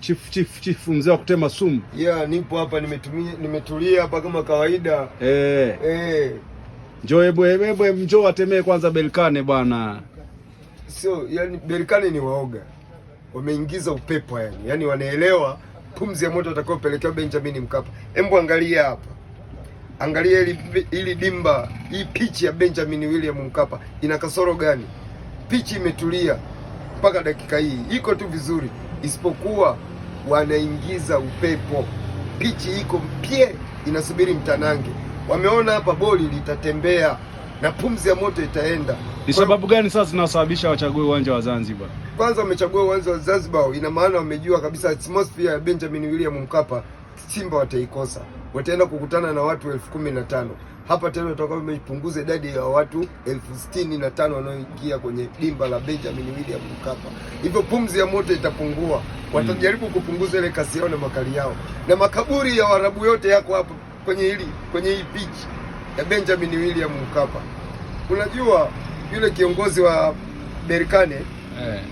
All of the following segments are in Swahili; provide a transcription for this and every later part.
Chief chief chief, mzee wa kutema sumu. Yeah, nipo hapa nimetulia hapa kama kawaida. Njoo, hebu hebu njoo atemee kwanza Berkane bwana. Sio, yani Berkane ni waoga. Wameingiza upepo yani. Yaani wanaelewa pumzi ya moto atakayopelekewa Benjamin Mkapa. Hebu angalia hapa. Angalia hili dimba, hii pitch ya Benjamin William Mkapa ina kasoro gani? Pitch imetulia mpaka dakika hii, iko tu vizuri, isipokuwa wanaingiza upepo. Pitch iko mpye, inasubiri mtanange. Wameona hapa boli litatembea na pumzi ya moto itaenda. Ni sababu gani sasa zinasababisha wachague uwanja wa Zanzibar? Kwanza wamechagua uwanja wa Zanzibar, ina maana wamejua kabisa atmosphere ya Benjamin William Mkapa Simba wataikosa, wataenda kukutana na watu 15,000 hapa. Tena watakuwa wamepunguza idadi ya watu 65,000 wanaoingia kwenye dimba la Benjamin William Mkapa, hivyo pumzi ya moto itapungua. Watajaribu kupunguza ile kasi yao na makali yao, na makaburi ya Waarabu yote yako hapo kwenye hii pitch ya Benjamin William Mkapa. Unajua yule kiongozi wa Berkane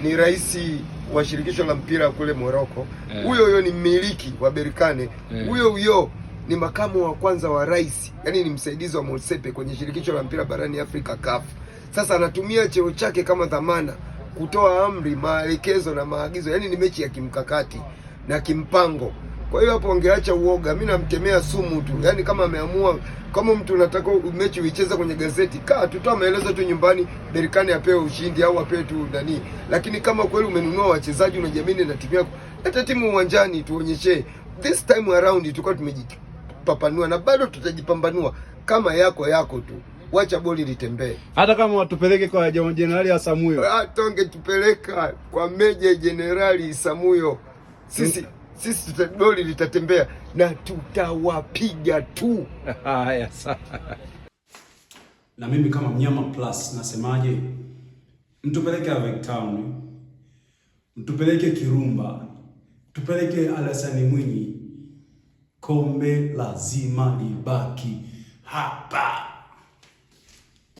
ni rais wa shirikisho la mpira kule Morocco. Huyo huyo ni mmiliki wa Berkane. Huyo huyo ni makamu wa kwanza wa rais, yani ni msaidizi wa Motsepe kwenye shirikisho la mpira barani Afrika, CAF. Sasa anatumia cheo chake kama dhamana kutoa amri, maelekezo na maagizo, yani ni mechi ya kimkakati na kimpango. Kwa hiyo hapo wangeacha uoga, mimi namtemea sumu tu. Yaani kama ameamua, kama mtu unataka mechi uicheze kwenye gazeti, kaa tutoa maelezo tu nyumbani, Berkane apewe ushindi au apewe tu nani. Lakini kama kweli umenunua wachezaji, unajiamini na timu yako, leta timu uwanjani tuonyeshe. This time around tulikuwa tumejipapanua na bado tutajipambanua. Kama yako yako tu, wacha boli litembee. Hata kama watupeleke kwa Jenerali Isamuhyo. Hata wangetupeleka kwa Meja Jenerali Isamuhyo, sisi boli litatembea na tutawapiga tu. Haya, sawa. Na mimi kama Mnyama Plus nasemaje? Mtupeleke Avec Town, mtupeleke Kirumba, tupeleke Alasani Mwinyi, kombe lazima libaki hapa.